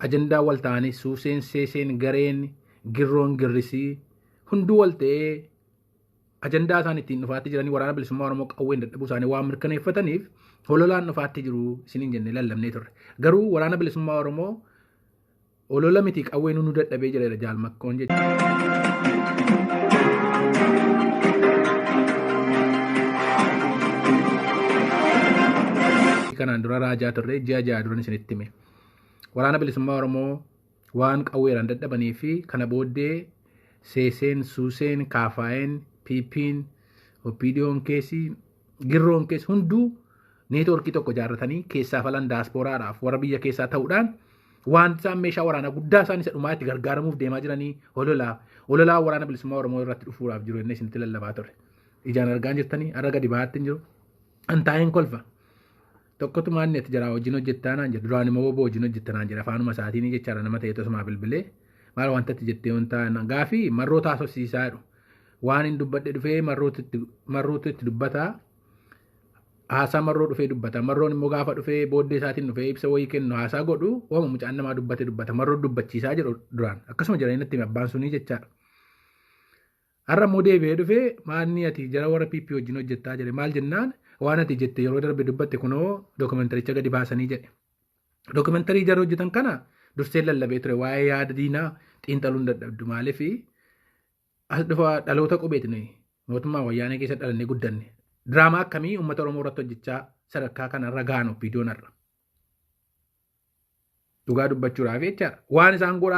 Ajandaa wal ta'anii suuseen seeseen gareen girroon girrisii hunduu wal ta'ee ajandaa isaan ittiin dhufaatti jiranii waraana bilisummaa Oromoo qawween dadhabuu isaanii waan mirkaneeffataniif hololaan dhufaatti jiru isiniin jennee lallabnee turre. Garuu waraana bilisummaa Oromoo holola miti qawween nu dadhabee jira Jaal Makkoon jechuudha. Kanaan dura raajaa turre ji'a 6 duran isinitti hime. Waraana bilisummaa Oromoo waan qawweeraan dadhabanii fi kana booddee seeseen, suuseen, kaafaa'een, piipiin, oppiidiyoon keessi, girroon keessi hunduu neetwoorkii tokko ijaarratanii keessaa falan daaspooraadhaaf warra biyya keessaa ta'uudhaan waan isaan meeshaa waraanaa guddaa isaan isa dhumaa itti gargaaramuuf deemaa jiranii hololaa hololaa waraana bilisummaa Oromoo irratti dhufuudhaaf jiru jennee isinitti lallabaa turre. Ijaan argaa jirtanii har'a gadi bahaatti hin jiru. An taa'een kolfa. Tokkotu maanni ati jaraa wajjin hojjettaa naan jedhe. Duraan immoo wbo wajjin hojjetta naan jedhe. Afaanuma isaatiin jechaadha nama ta'etu asumaa bilbilee. Maal wanta ati jettee wanta gaafii marroo taasofsiisaa jedhu. Waan hin dubbadhe dhufee marrootu itti dubbataa. Haasaa marroo dhufee dubbata. Marroon immoo gaafa dhufee booddee isaatiin dhufee ibsa wayii kennu haasaa godhu waama mucaan namaa dubbate dubbata. Marroo dubbachiisaa jedhu duraan. Akkasuma jedhanii natti hime abbaan sunii jechaadha. Har'a immoo deebi'ee dhufee maanni ati jara warra PP wajjin hojjettaa jedhe maal jennaan waan ati jette yeroo darbe dubbatte kunoo dookumentaricha gadi baasanii jedhe. Dookumentarii jara hojjetan kana dursee lallabee ture waa'ee yaada diinaa xiinxaluun dadhabdu maaliif as dhufa dhaloota qubeeti nuyi mootummaa wayyaanee keessa dhalannee guddanne. Diraamaa akkamii uummata Oromoo irratti hojjechaa sadarkaa kanarra gahan OPDOn har'a. Dhugaa dubbachuudhaaf jechaadha. Waan isaan godhaa